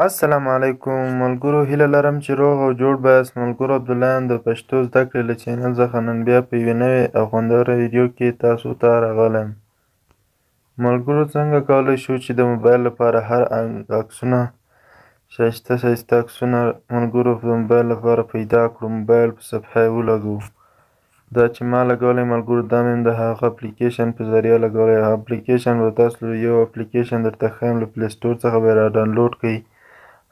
السلام علیکم ملګرو، هیله لرم چې روغ او جوړ به یاست. ملګرو، عبدالله یم د پښتو زده کړې له چینل څخه. نن بیا په یوې نوې او خوندوره ویډیو کې تاسو ته راغلی یم. ملګرو، څنګه کولی شو چې د موبایل لپاره هر عکسونه، ښایسته ښایسته عکسونه ملګرو د موبایل لپاره پیدا کړو، موبایل په صفحه یې ولګوو؟ دا چې ما لګولی ملګرو، دا مې هم د هغه اپلیکیشن په ذریعه لګولی. هغه اپلیکیشن به تاسو یو اپلیکیشن درته ښیم، له پلی سټور څخه به یې را ډاونلوډ کړئ.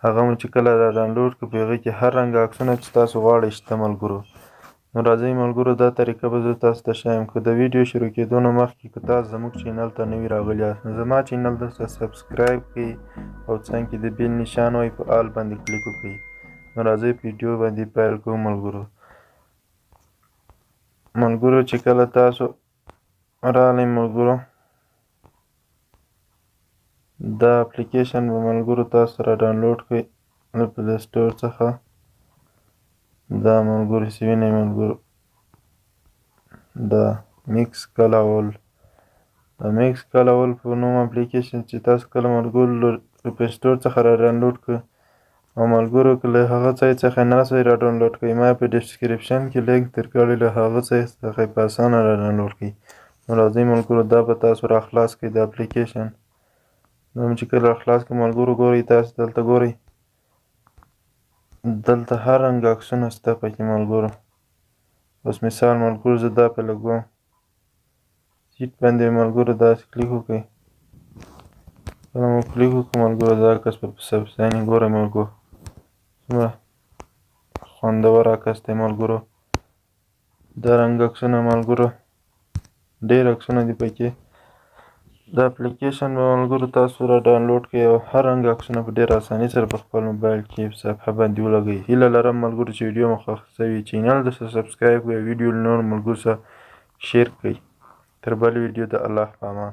هغه مو چې کله را ډاونلوډ کړ، په هغې کې هر رنګ عکسونه چې تاسو غواړئ شته ملګرو. نو راځئ ملګرو، دا طریقه به زه تاسو ته ښیم. که د ویډیو شروع کېدو نه مخکې که تاسو زموږ چینل ته نوي راغلي یاست، نو زما چینل درته سبسکرایب کړئ او څنګ کې د بیل نشان وای په آل باندې کلیک وکړئ. نو راځئ په ویډیو باندې پیل کوو ملګرو. ملګرو، چې کله تاسو راغلئ ملګرو، دا اپلیکیشن به ملګرو تاسو را ډاونلوډ کړئ له پلی سټور څخه. دا ملګرو چې وینئ ملګرو، دا میکس کلاول، د میکس کلاول په نوم اپلیکیشن چې تاسو کله ملګرو له پلی سټور څخه را ډاونلوډ کړئ، او ملګرو که له هغه ځای څخه نه سئ را ډاونلوډ کړئ، ما په ډسکرپشن کې لینک درکړی، له هغه ځای څخه یې په اسانه را ډاونلوډ کړئ. نو راځئ ملګرو، دا به تاسو را خلاص کړئ دا اپلیکیشن. دا مې چې کله را خلاص کړ ملګرو، ګورئ تاسو دلته ګورئ، دلته هر رنګ عکسونه شته پکې ملګرو. اوس مثال ملګرو زه دا پرې لګوم، سیټ باندې ملګرو داسې کلیک وکړئ. کله مو کلیک وکړ ملګرو، دا عکس به په سبزانې ګورئ ملګرو، څومره خوندور عکس دی ملګرو. دا رنګ عکسونه ملګرو، ډېر عکسونه دي پکې. دا اپلیکیشن به ملګرو تاسو را ډاونلوډ کړئ او هر رنګ عکسونه په ډېره اسانۍ سره په خپل موبایل کې په صفحه باندې ولګوئ. هیله لرم ملګرو چې ویډیو مو خوښه شوې، چینل درسره سبسکرایب کړئ او ویډیو له نورو ملګرو سره شیر کړئ. تر بلې ویډیو د الله په امان.